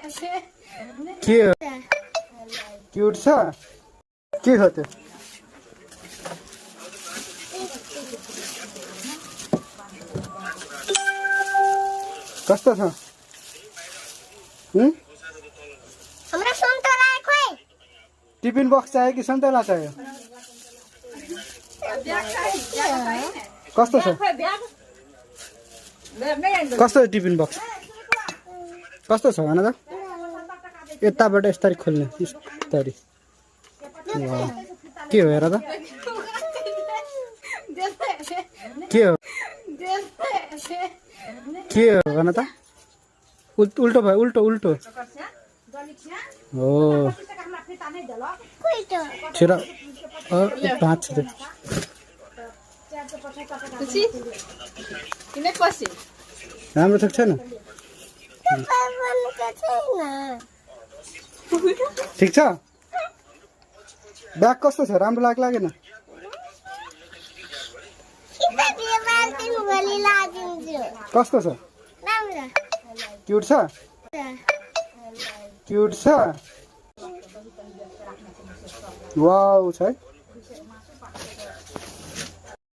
के हो क्यूट छ के हो त्यो कस्तो छ हमरा सन्तरा खोइ टिफिन बक्स चाहियो कि सन्तरा चाहियो कस्तो छ कस्तो टिफिन बक्स कस्तो छ भन त यताबाट यसरी खोल्ने यसरी के हो हेर त के हो भन त उल्टो भयो उल्टो उल्टो हो छिरा पाँच राम्रो छ छैन ठिक छ ब्याग कस्तो छ राम्रो लागेन कस्तो छ क्यूट छ क्यूट छ वाउ छ